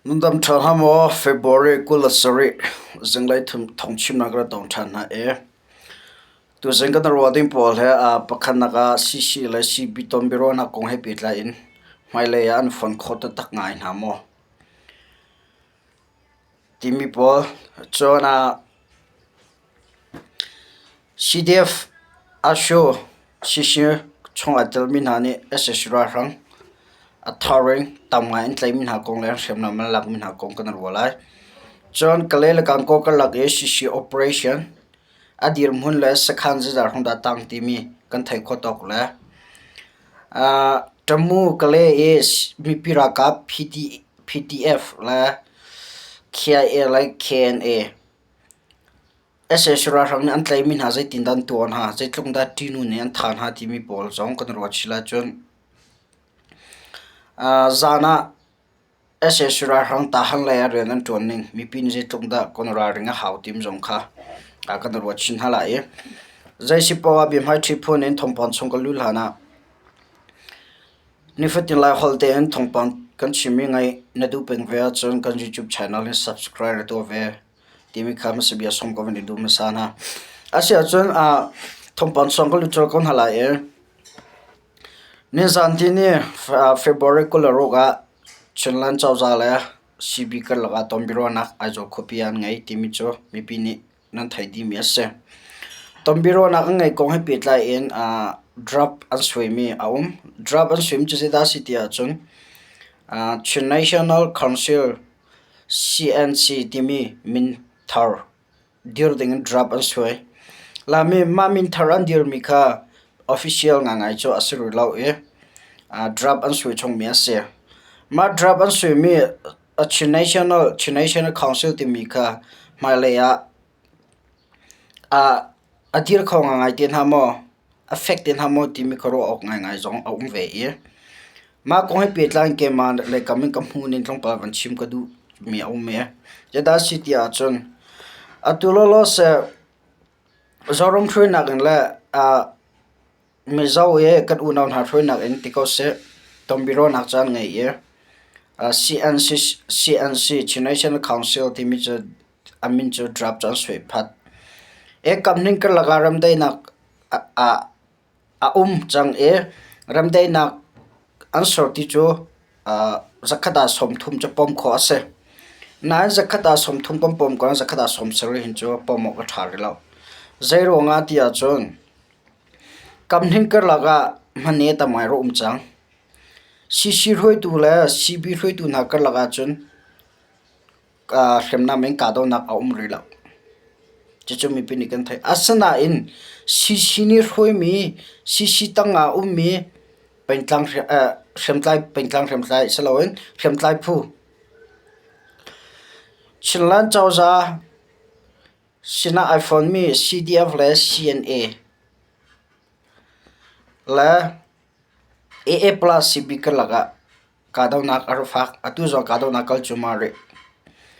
Nundam ṭha hlah maw February 27 zinglei thawngchimnak ka tong ṭhan hna i tuzing kan ruah ding pawl he pakhatnak ah CC le CB tonbiaruahnak kong he pehtlai in hmailei ah an fon kho taktak ngai hna maw timi pawl. Cun CDF Asho Sisir chung aa telmi hna nih sac ralhrang a thar in tam ngai an tlaihmi hna kong le hriamnam an lakmi hna kong kan ruah lai. Cun Kalay le Gangaw karlak i CC operation a dirhmun le sakhan zeizat hung dah tang timi kan theih khawh tawk le Tamu Kalay i mipi ralkap PDF le KIA le KNA Sac ralhrang nih an tlaihmi hna zeitindah an tuah hna, zeitluk dah ṭihnu nih an thah hna timi pawl zong kan ruat chih lai. Cun zan ah sac ralhrang tahan lei ah rian an ṭuan ning mipi nih zeitluk dah kan ralring a hau timi zong kha kan ruat chin hna lai i zei si paoh ah biahmaiṭhi phun in thawngpang chung kan luh hlan ah nifatin Laiholh tein thawngpang kan chimmi ngaih na duh peng ve ahcun kan YouTube channel hi subscribe na tuah ve. Timi kha hmasa bia sawm ko van i duh hmasa hna. Asiahcun thawngpang sawm ka lut colh ko hna lai i nizan tihni February 26 ah Chinland cozah le CB karlak ah tonbiaruahnak Aizawl khuapi ah an ngei timi cu mipi nih nan theih dihmi a si. Tonbiaruahnak an ngeih kong he pehtlai in draft an suaimi a um. Draft an suaimi cu zeidah a si ti ahcun Chin National Council CNC timi min thar dir dingin draft an suai. Laimi mah min thar an dirmi kha official ngaingai cu a si rih lo i draft an suai chungmi a si. Mah draft an suaimi Chin National, Chin National Council timi kha hmailei ah A dir kho ngaingai te hna maw, a fek te hna maw timi ka ruah awk ngaingai zong a um ve i mah kong he pehtlai in keimah lei kam in ka hmuh ning tlawmpal van chim ka duhmi a um i zeidah a si ti ahcun atu lawlaw seh Zoram hruainak in le Mizo i kan unau hna hruainak in ti ko seh tonbiaruahnak caan ngei i CNC, CNC Chin National Council timi cu a min cu draft cu an suai phat. Kam hning karlak ah remdaihnak a um cang i remdaihnak an ser ti cu zakhat ah 30 cu pom khawh a si. Nain zakhat ah 30 kan pom ko nain zakhat ah 70 hin cu pom awk a ṭha rih lo. Zeiruang ah ti ahcun kam hning karlak ah hmane tam ngai rak um cang. CC hruaitu le CB hruaitu hna karlak ahcun hriamnam in kahdohnak a um rih lo. Cucu mipi nih kan theih. Asinain CC nih hruaimi, CC tang ah ummi pengtlang hriamtlai pengtlang hriamtlai si loin hriamtlai phu Chinland cozah sinah ai fonmi CDF le CNA le AA plus CB karlak ah Kahdohnak a rak fak. Atu zong kahdohnak kal cuahmah rih.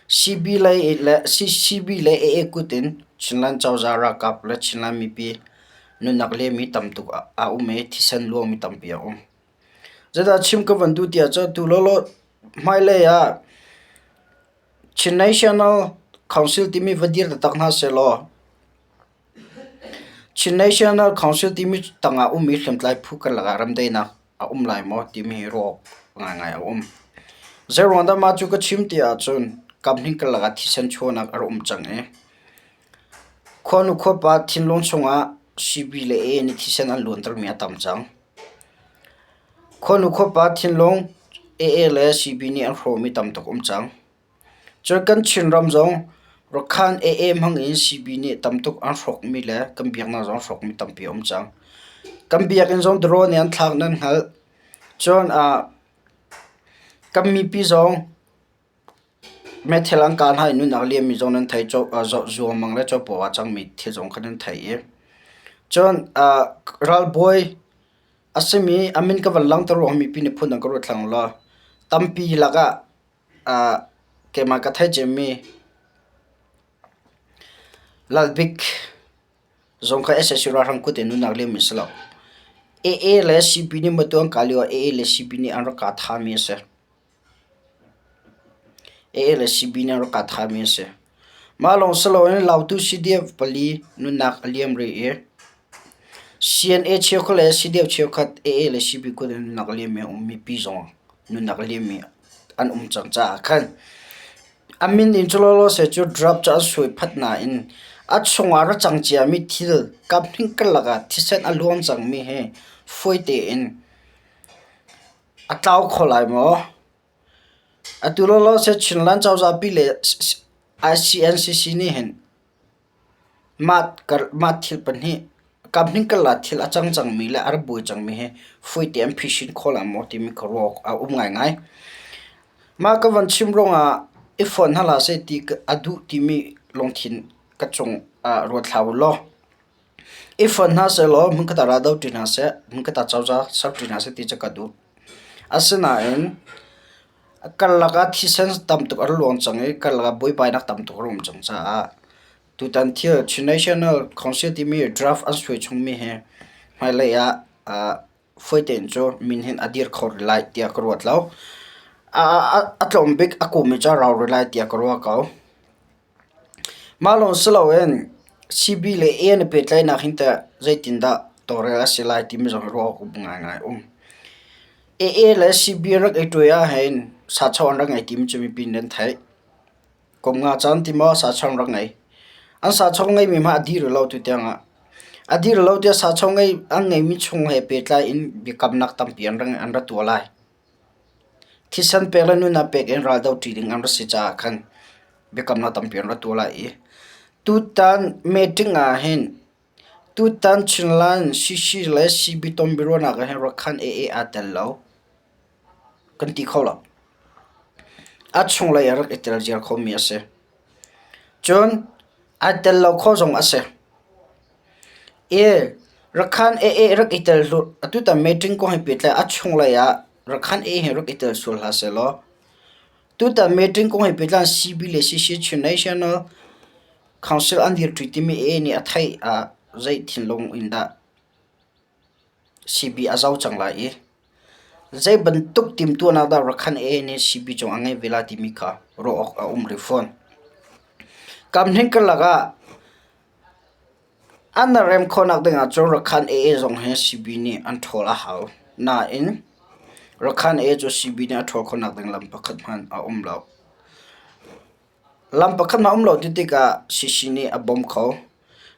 CB le AA kut in Chinland cozah ralkap le Chinland mipi nunnak lemi tam tuk a um i thisen luangmi tampi a um. Zeidah chim ka van duh ti ahcun tu lawlaw hmailei ah Chin National Council timi va dir taktak hna sehlaw Chin National Council timi tangah ummi hriamtlai phu karlak ah remdaihnak a um lai maw timi ruah awk ngaingai a um. Zeiruang dah mah cu ka chim ti ahcun kamhning karlak ah thisen chuahnak a rak um cang i khuanu khuapa thinlung chungah CB le AA nih thisen an luantermi a tam cang. Khuanu khuapa thinlung AA le CB nih an hrawhmi tam tuk um cang. Cun kan Chinram zong Rakhan AA hmang in CB nih tamtuk an hrawkmi le kan biaknak zong hrawkmi tampi a um cang. Kan biakinn zong drone nih an thlak nan hngalh. Cun kan mipi zong meithal an kah hna i nunnak liammi zong nan thei. Zuangmang le cawpaw ah cangmi thil zong kha nan thei i. Cun ralbawi a simi a min ka van langhter ruangah mipi nih phundang ka ruat thlang law tampi lakah Keimah ka theih cemmi Lalbik zong kha sac ralhrang kut in nunnak liammi a si lo. AA le CB nih matu an kah lio ah AA le CB nih an rak kah thami a si. AA le CB nih an rak kah thaimi a si. Mah lawng si loin Lautu CDF pali nunnak a liam rih i CNA cheukhat le CDF cheukhat AA le CB kut in nunnak a liammi a um. Mipi zong nunnak a liammi an um cang caah khan a min in cu lawlaw seh cu draft cu an suai phat nain a chungah ra cang ciami thil kaphnih karlak ah thisen a luang cangmi hi fawi tein a tlau kho lai maw? Atu lawlaw seh Chinland cozah pi le ICNCC nih hin mah thil pahnih kaphnih karlak thil a cang cangmi le a ra buai cangmi hi fawite an phisin khawh lai maw timi khuaruah awk a um ngaingai. Mah ka van chim ruangah i fonh hna hlah seh ti a duh timi lungthin ka cung ah ruat hlah u law i fonh hna sehlaw hmunkhat ah ra do ṭi hna seh, hmunkhat ah cozah ser ṭi hna seh ti cu ka duh. Asinain Karlak ah thisen tam tuk a luang cang i karlak ah buaibainak tam tuk a um cang caah tutan thil Chin National Council timi draft an suai chungmi hi hmailei ah fawi tein cu min hin a dir kho rih lai tiah ka ruat lo. A tlawm bik a kum i cu a rau rih lai tiah ka ruah ko. Mah lawng si loin CB le A an i pehtlaihnak hin teh zeitindah tawlrel a si lai timi zong hi ruah awk um ngaingai a um. AA le CB rak i ṭuai ahhin sacho an rak ngei timi cu mipi nih an theih. Kum nga caan ti maw sacho an rak ngei. An sacho ngeimi hmanh a dir rih lo tutiang ah. A dir lo tiah sacho ngei an ngeimi chung he pehtlai in biakamnak tampi an rak an ra tuah lai. Thisen pek le nunnak pek in raldo ṭi ding an ra si caah khan biakamnak tampi an ra tuah lai i tutan meeting ah hin Tutan Chinland CC le CB tonbiaruahnak ah hin Rakhine AA aa tel lo kan ti kho lo. A chunglei ah rak i tel ziar khomi a si. Cun aa tel lo kho zong a si. I Rakhine AA rak i tel atutan meeting kong he pehtlai a chunglei ah Rakhine AA hi rak i tel sual hlah sehlaw tutan meeting kong he pehtlai CB le CC Chin National Council an dirṭi timi AA nih a theih ah zei thinlung in dah CB a zoh cang lai i zei bantuk timhtuahnak dah Rakhine AA nih CB cung a ngeih ve lai timi kha ruah awk a um rih fawn. Kamhning karlak ah an rem khawhnak ding ahcun Rakhine AA zong hi CB nih an ṭhawl a hau. Nain Rakhine AA cu CB nih a ṭhawl khawhnak ding lam pakhat hmanh a um lo. Lam pakhat hmanh a um lo ti tikah CC nih a bawm kho.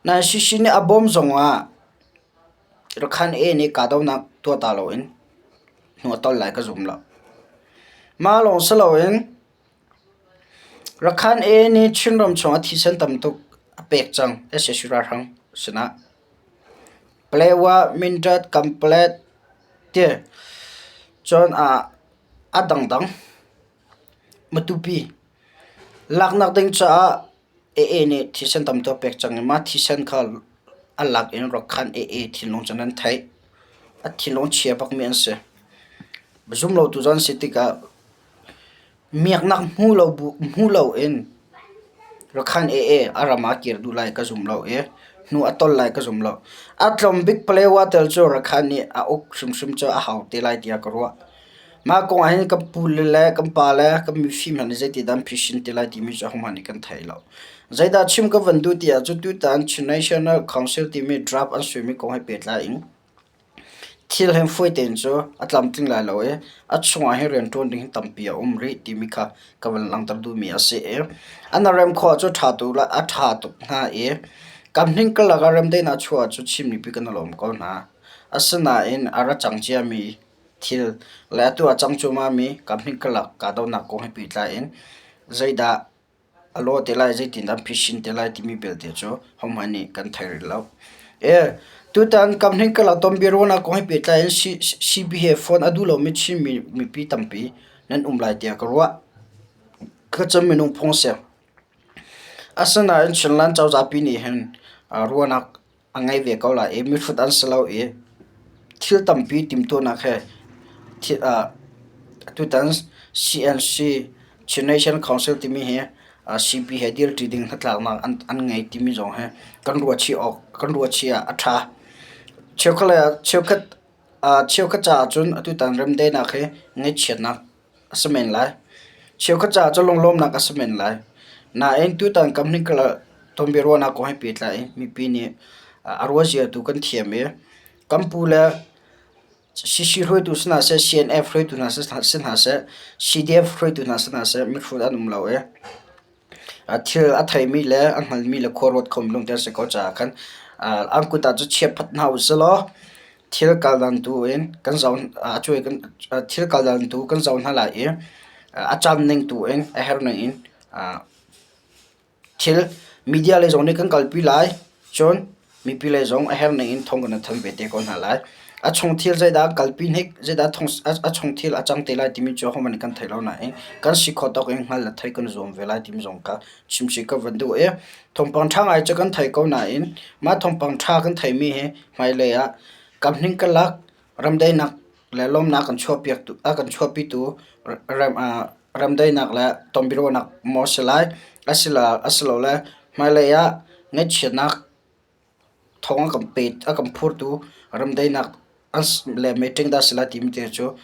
Nain CC nih a bawm zongah Rakhine A nih kahdohnak tuah ta loin hnu a tol lai ka zum lo. Mah lawng si loin Rakhine A nih Chinram chungah thisen tam tuk a pek cang sac ralhrang sinah. Palewa, Mindat, Kanpalet ti cun a dangdang. Matupi laknak ding caah AA nih thisen tamtuk a pek cang i mah thisen kha a lak in rak khan AA thinlung cu nan theih. A thinlung chia bakmi an si. Zumlotu zong an si tikah miaknak hmu lo hmu loin Rakhan AA a ram ah kir duh lai ka zum lo i hnu a tol lai ka zum lo. A tlawm bik Palewa tel cu Rakhan nih a uk hrimhrim cu a hau te lai tiah ka ruah. Mah kong ah hin kan pule le kan pa le kan mifim hna nih zeitindah an phisin te lai timi cu ahohmanh nih kan thei lo. Zeidah chim ka van duh ti ahcun tutan Chin National Council timi draft an suaimi kong he pehtlai in thil hin fawi tein cu a tlamtling lai lo i a chungah hin rianṭuan ding hi tampi a um rih timi kha ka van langhter duhmi a si i an rem khawh cu ṭha tuk le a ṭha tuk hnga i kam hning karlak ah remdaihnak chuah cu Chin mipi kan i lawm ko hna. Asinain a ra cang ciami thil le atu a cang cuahmahmi kam hnih karlak kahdohnak kong he pehtlai in zeidah a lawh te lai, zeitindah an phisin te lai timi belte cu hohmanh nih kan thei rih lo. E, tutan kam hnih karlak tonbiaruahnak kong he pehtlai in CB he phone a duh lomi Chin mipi tampi nan um lai tiah ka ruah. Ka cun minung phung a si. Asinain Chinland cozah pi nih hin ruahnak a ngei ve ko lai i mihrut an si lo i thil tampi timhtuahnak he tutan CNC Chin Nation Council timi hi CP he dirṭi ding hnatlaknak an ngei timi zong hi kan ruahchih awk kan ruahchih ah a ṭha. Cheukhat cheukhat caah cun atutan remdaihnak hi ngaihchiatnak a si men lai. Cheukhat caah cun lunglawmnak a si men lai. Nain tutan kam hning tonbiaruahnak kong he pehtlai in mipi nih a ruahzia tu kan thiam i kan pu le CC hruaitu si hna seh, CNF hruaitu hna si hna seh, CDF hruaitu hna si hna seh mihrut an um lo i thil a theimi le a hngalmi le khua ruat khomi lawngte an si ko caah khan an kut ah cun chia phat hna usih law thil kaldan tu in kan zoh thil kaldan tu kan zoh hna lai i a caan ning tu in a herh ning in Thil media lei zong nih kan kalpi lai. Cun mipi lei zong a herh ning in thawng kan i thanh ve te ko hna lai. A chung thil zeidah an kalpi hnik, zeidah a chung thil a cang te lai timi cu ahohmanh nih kan thei lo nain kan si khawh tawk in hngal le theih kan i zuam ve lai timi zong kha chimchih ka van duh i thawngpang ṭha ngai cu kan thei ko nain mah thawngpang ṭha kan theimi hi hmailei ah kam hning ka lak ramdaihnak le lawmnak a kan chuahpitu ramdaihnak le tonbiaruahnak maw a si lai asilole hmailei ah ngaihchiatnak thawng a kan phurtu ramdaihnak le meeting dah a si lai timi te cu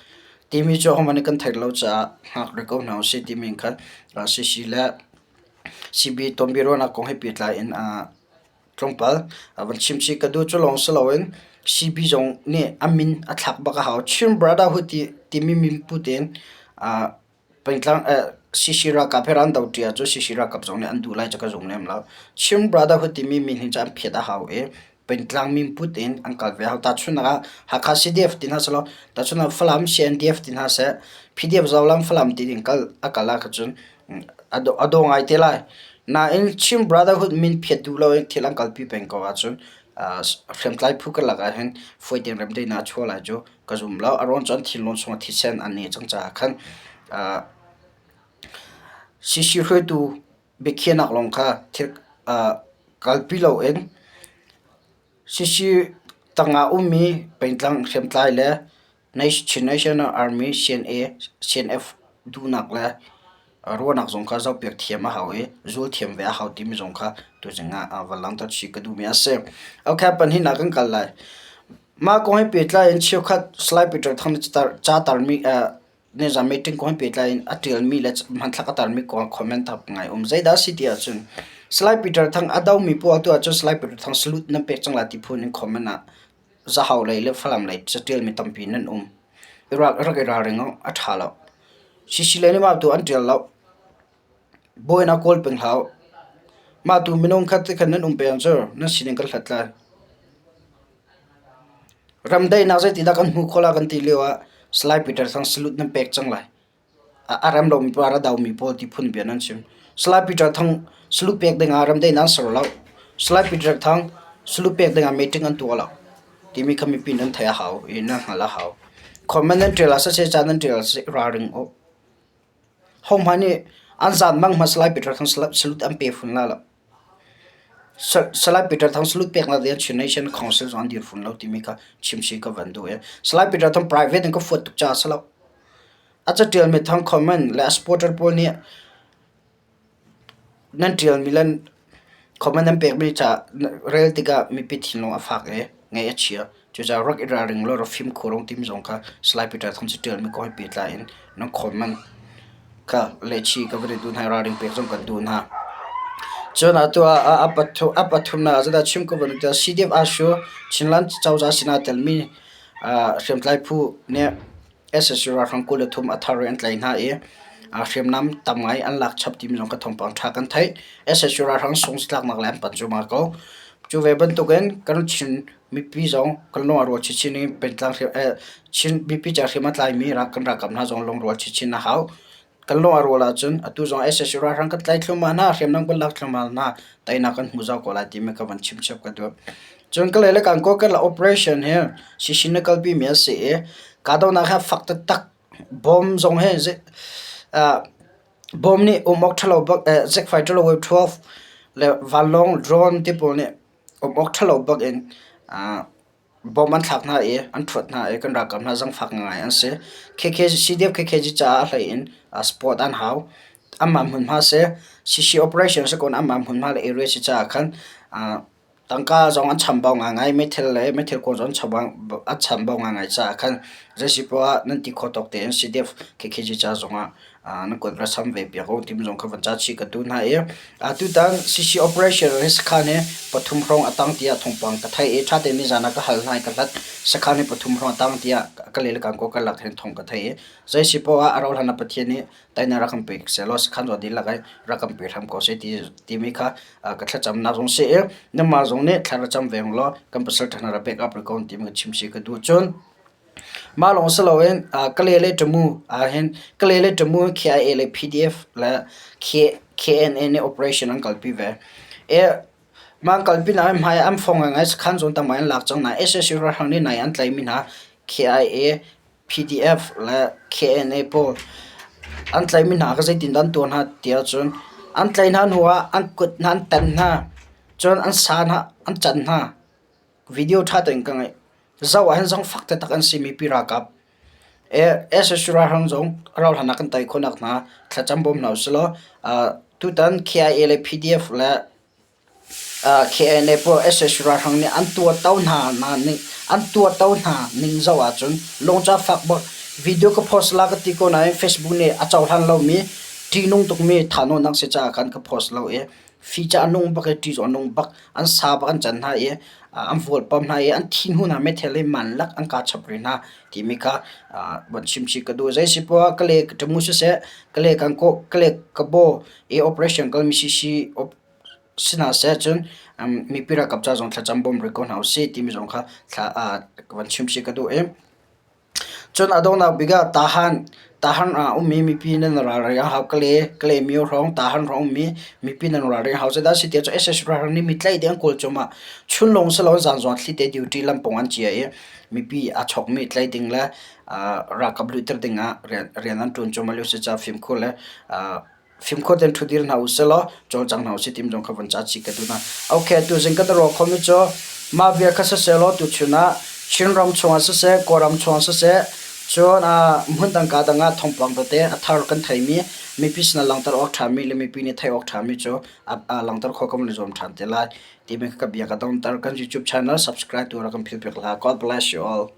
timi cu ahohmanh nih kan theih lo caah hngak rih ko hna usih timi in khan CC le CB tonbiaruahnak kong he pehtlai in Tlawmpal a van chim chih ka duh. Cu lawng si loin CB zong nih a min a thlak bak a hau. Chin Brotherhood ti timi min put in pengtlang CC ralkap he an do ṭi ahcun CC ralkap zong nih an duh lai cu ka zum lem lo. Chin Brotherhood timi min hi cu an phiat a hau i pengtlang min put in an kal ve a hau. Tahchunhnak ah Hakha CDF ti hna sehlaw tahchunhnak ah Falam CNDF ti hna seh, PDF Zolam Falam ti in kal a kal ahcun A daw ngai te lai. Nain Chin Brotherhood min phiat duh loin thil an kalpi peng ko ahcun hriamtlai phu karlak ah hin fawi tein remdaihnak a chuah lai cu ka zum lo. A ruang cu an thinlung chungah thisen an ngei cang caah khan CC hruaitu biakhiahnak lawng kha thil kalpi loin CC tangah ummi pengtlang hriamtlai le Chin National Army CNA, CNF duhnak le ruahnak zong kha zohpiak thiam a hau i zul thiam ve a hau timi zong kha tuzing ah va langhter chih ka duhmi a si. Okay, pahnihnak kan kal lai. Mah kong he pehtlai in cheukhat Salai Peter Thang nih ca tarmi nizan meeting kong he pehtlai in a ṭialmi le hmanthlak a tarmi kong ah comment thap ngai um. Zeidah a si ti ahcun Salai Peter Thang a domi poah tu ahcun Salai Peter Thang salute nan pek cang lai ti phun in comment ah Zahau lei le Falam lei caṭialmi tampi nan um. Rak i ralring u, a ṭha lo. CC lei nih mah tu an ṭial lo. Bawinak kawl peng hlah u. Mah tu minung khat te khan nan um peng cu nan sining kan hlat lai. Ramdaihnak zeitidah kan hmuh khawh lai kan ti lio ah Salai Peter Thang salute nan pek cang lai. A rem lomi pawl a domi pawl ti phun bia nan chim. Salai Peter Thang salute pek dingah ramdaihnak an ser lo. Salai Peter Thang salute pek dingah meeting an tuah lo timi kha mipi nan theih a hau i nan hngalh a hau. Comment nan ṭial ah siseh ca nan ṭial ah siseh ralring u. Hohmanh nih an zan mang hmanh Salai Peter Thang salute an pe fun lai lo. Salai Peter Thang salute peknak ding Chin Nation Council zong an dir fun lo timi kha chimchih ka van duh i Salai Peter Thang private in ka fuat tuk caah a si lo. A caṭialmi thang comment le a supporter pawl nih nan ṭialmi le comment nan pekmi ca rel tikah mipi thinlung a fak i ngaih a chia. Cucaah rak i ralring law rak fimkhur u timi zong kha Salai Peter Thang caṭialmi kong he pehtlai in nan comment kha lehchih ka van i duh hna i ralring pek zong kan duh hna. Cun atu ah a pathumnak ah zeidah chim ka van duh tiah CDF Ashu Chinland cozah sinah aa telmi hriamtlai phu nih Sac ralhrang 23 a thar in an tlaih hna i hriamnam tam ngai an lak chap timi zong ka thawngpang ṭha kan theih. Sac ralhrang sungtlaknak le an panh cuahmah ko. Cu ve bantukin kan Chin mipi zong kan lung a rual chinchin i pengtlang Chin mipi ca hriam a tlaimi kan ralkap hna zong lungrual chinchin a hau. Kan lung a rual ahcun atu zong sac ralhrang kan tlaih thluahmah hna, hriamnam kan lak thluahmah hna, teinak kan hmu zau ko lai timi ka van chim chap ka duh. Cun ka lei le kan kaw kan operation hi sishin na kalpi mi a si i kahdohnak hi a fak taktak. Bomb zong hi bomb nih um awk ṭhalo bak jet fighter le wave 12 le vanlawng drone ti pawl nih um awk ṭhalo bak in Bom an thlak hna i an ṭhuat hna i kan ralkap hna zangfak ngai an si. CDF KKG caah a hlei in sport an hau. Anmah hmunhma si. CC operation si kawn anmah hmunhma le area si caah khan tangka zong an chambau ngaingai. Meithal le meithal kuang zong an chambau ngaingai caah khan zeisi poah nan ti khawh tawk tein CDF KKG ca zongah Nan kut ra sam ve piak u timi zong kha van ca chih ka duh hna i tutan CC operation hi sakhan hi pathum hrawng a tang tiah thawngpang ka theih i ṭha tein nizan ah ka hal hna i ka hlat. Sakhan hi pathum hrawng a tang tiah ka le le kan kaw karlak hin thawng ka theih i zei si poah ah a rauh hlan ah Pathian nih teinak rak kan pe sehlaw sakhan zaw dihlak i rak kan pe hram ko seh ti timi kha ka thlacamnak zong si i nangmah zong nih thla ra cam ve ung law kan pasal ṭha hna ra back up rih ko timi ka chim si ka duh. Cun mah lawng si loin Kale le Tamu ahhin Kale le Tamu KIA le PDF le KNA nih operation an kalpi ve. Mah an kalpi hna i hmai an fong ngaingai sakhan zawn tam ngai an lak cang hna. SSC ralhrang nih nai an tlaihmi hna KIA, PDF le KNA pawl an tlaihmi hna kha zeitindah an tuah hna ti ahcun an tlaih hna hnu ah an kut hna an tan hna, cun an sa hna an can hna. Video ṭha tein ka ngaih. Zoh ahhin zong fak taktak an si mipi ralkap. SSC ralhrang zong rauhhlan ah kan tei khawhnak hna thlacam bawm hna usilaw tutan KIA le PDF le KNA pawl SSC ralhrang nih an tuahto hna ning an tuahto hna ning zoh ahcun lungca fak bak video ka post la ka ti ko nain Facebook nih a cohlan lomi ṭihnung tukmi thahnawnnak si caah khan ka post lo i Fi cu a nung bak i ṭi cu a nung bak. An sa bak an can hna i an vawlpam hna i an thi hnu hna meithel i manlak an kah chap rih hna timi kha von chim chih ka duh. Zei si poah ah Kale ka ṭamu siseh, Kale kan kawh, Kale ka baw i operation kalmi si si hna seh cun mipi ralkap ca zong thlacam bawm rih ko hna usih timi zong kha van chim chih ka duh i Cun a donghnak bik ah Tahan Tahan ah a ummi mipi nan ralring a hau. Kale Kalaymyo hrawng Tahan hrawng ummi mipi nan ralring a hau. Zeidah a si tiah cun sac ralhrang nih mi tlaih ding an kawl cuahmah. Chun lawng si loin zan zong ah thlite duty lampawng an cia i mipi aa chawkmi tlaih ding le ralkap luhter ding ah rian an ṭuan cuahmah lio si caah fimkhur le Fimkhur tein ṭhudir hna usih law cawlcang hna usih timi zong kha von ca chih ka duh hna. Okay, tuzing kan i ruah khomi cu mah vial kha siseh law tuchun ah Chinram chungah siseh, Kawlram chungah siseh, cun hmun dang kaa dang ah thawngpang tete a thar kan theimi mipi sinah langhter awk ṭhami le mipi nih theih awk ṭhami cu a langhter khawh kan van i zuam ṭhan te lai timi kha ka bia ka dongter. Kan YouTube channel subscribe tu rak kan philh piak hlah. God bless you all.